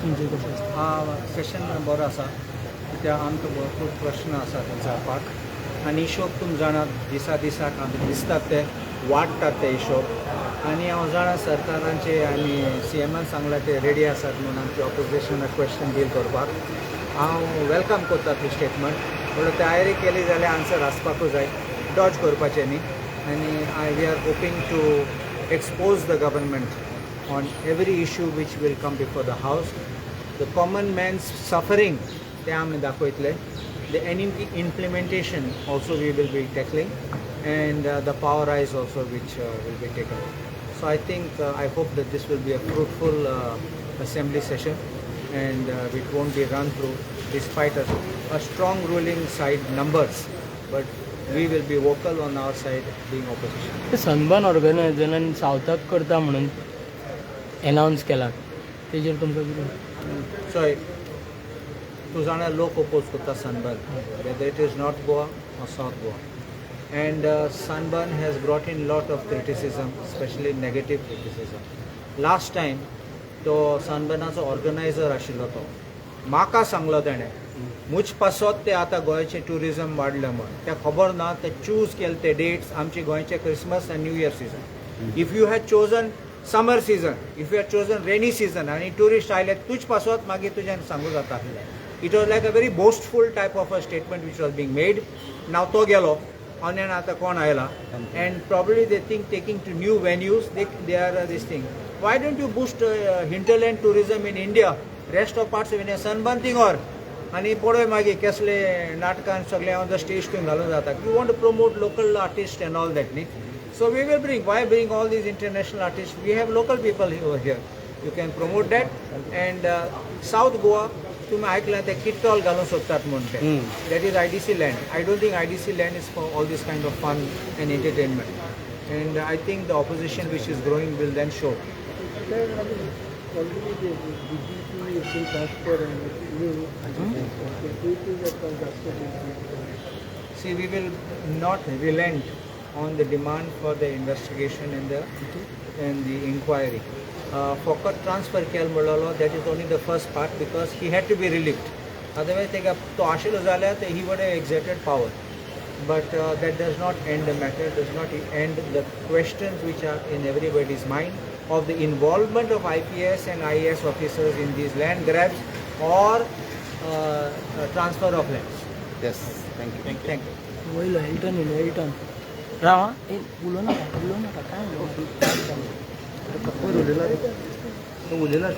तुमचें कशें आसता? सेशन बरो आसा, कित्याक आमकां भरपूर प्रश्न आसा ते जावपाक आनी हिशोब तुमी जाणात, दिसा दिसाक आमकां दिसतात ते वाडटात ते हिशोब. आनी हांव जाणा, सरकारांचे आनी सीएमान सांगलां, ते रेडी आसात म्हणून आमचे ऑपोजिशन क्वेश्चन डील करपाक. हांव welcome करता ती स्टेटमेंट. म्हणल्यार तयारी केली जाल्यार आन्सर आसपाकूच जाय, डॉज करपाचें न्ही. आनी we are hoping to expose the government on every issue which will come before the house. The common man's suffering ते आमी दाखयतले. The NEP implementation also we will be tackling and the power rise also which will be taken. So I think I hope that this will be a fruitful assembly session and it won't be run through despite a strong ruling side numbers, but we will be vocal on our side, being opposition. ते sunburn ऑर्गनायझरान सावथाक करता म्हणून announce केला, तेजेर तुमकां कितें? चोय, तूं जाणा, लोक ओपोज करता sunburn, whether it is North Goa or South Goa, and sunburn has brought in lot of criticism, specially negative criticism. Last time तो सनबर्नाचो ऑर्गनायझर आशिल्लो, तो म्हाका सांगलो तेणें, मुज पासत ते आतां गोंयचें ट्युरिजम वाडलें म्हण. ते खबर ना, ते चूज केले ते डेट्स आमचे गोंयचे Christmas आनी New Year season. If you had chosen summer season, if you had chosen rainy season आनी ट्युरिस्ट आयले तुज पासत, मागीर तुज्यान सांगू जाता आसलें. It was like a very boastful type of a statement which was being made. Now तो गेलो आनी आतां कोण आयला and probably they think taking to new venues, they are this thing. Why don't you boost hinterland tourism in India, rest of parts of India? Sunburn thing or आनी पळय मागीर कसले नाटकान सगळे ऑन the stage थंय घालून जाता. You want to promote local artist and all that न्ही? So we will bring, why bring all these international artist? We have local people over here. You can promote that. And South Goa, तुमी आयकलां, ते किट्टॉल घालूंक सोदतात म्हूण ते. That is IDC land. I don't think IDC land is for all this kind of fun and entertainment, and I think the opposition which is growing will then show. Already the DGP has been transferred and new okay, do you think that transfer will be See, we will not relent on the demand for the investigation and the inquiry. फकत transfer केलो म्हणलो, that is only the first part, because he had to be relieved. Otherwise तेका तो आशिल्लो जाल्यार he would have exerted power. But that does not end the matter, does not end the questions which are in everybody's mind of the involvement of IPS and IAS officers in these land grabs or transfer of lands. Yes, thank you. Thank you. वयलो Elton येयलो. Elton, राव आं. ए, उलोव नाका, उलोव नाका. काय उलोवना? उलयला. ना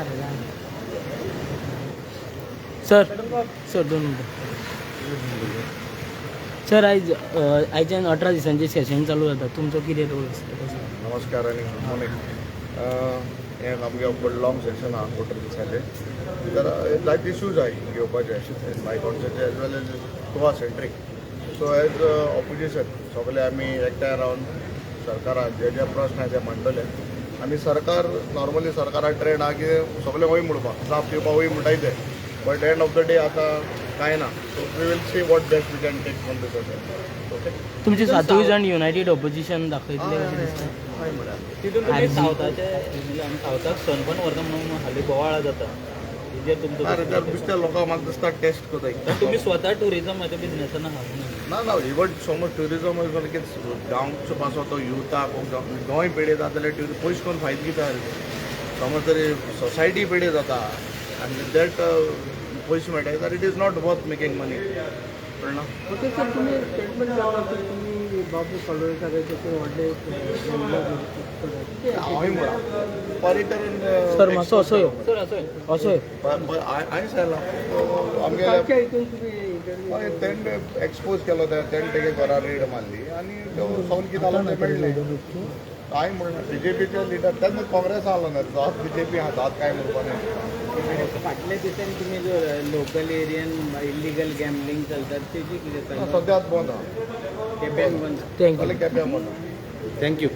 रे, ना. Sir, sir, 2 मिनटां सर. आयज आयच्यान 18 दिसांचें सेशन चालू जाता. तुमचो कितें रोल आसता कसो? नमस्कार आनी गुड मॉर्निंग. हें आमगे व्हड लॉंग सेशन आहा 18 दिसांचें. तर जायते इश्यूज आहाय घेवपाचे my constituency as well as Goa centric. So as opposition सगळे आमी एकठांय रावन सरकाराक जे जे प्रस्न आहा ते मांडटले. आनी सरकार नॉर्मली सरकाराक ट्रेंड आहा की सगळे वय म्हणपाक, जाप दिवपाक वय म्हणटाय ते, but end of the day आतां कांय ना. So we will see what best we can take from this. Okay. तुमचे सातूय जाण युनायटेड ऑपोजिशन दाखयतले कशें दिसता? हय म्हळ्यार तितून तुमी आरजी. सावथाचे, म्हणल्यार आमी सावथाक सनबर्न व्हरता म्हणून हालीं बोवाळ जाता, तेजेर तुमचो ना रे, तर नुस्त्या लोकांक म्हाका दिसता टेस्ट करता. कारण तुमी स्वता टुरिजमाच्या बिझनेसान आहा म्हणून. ना ना, इवन सो मच ट्युरिजम की गांवचो पासो तो युथाक गोंय पेडे जाता जाल्यार पयस करून फायदो कितें रे? समज तरी सोसायटी पेडे जाता आनी that पयशे मेळटा जाल्यार it is not worth making money, कळना? ओके सर, तुम्ही स्टेटमेंट द्यावं की तुम्ही बाबू सालोयकाराचे ते व्हडले हांवें म्हळां पर्यटन. सर, मातसो असो यो. सर, असो असो यो. हांवें सांगलां आमगेल्या कालच्या हितून तुम्ही इंटरव्यू हय, तेणें एक्सपोज केलो, तेणें तेगे घरा रेड मारली आनी तो सगळें कितें जालें तें मेळ्ळें. हांवें म्हणलें बीजेपीचे लिडर तेन्ना काँग्रेस आसलो ना, जात बीजेपी आहा, जात काय म्हणपा न्ही. फाटल्या दिसांनी तुमी जो लोकल एरियन इल्लिगल गॅमलिंग चलतात, तेजी कितें चालू? सद्या बंद आहा. केप्यान बंद. Thank you. सगळें केप्यां बंद आहा. Thank you.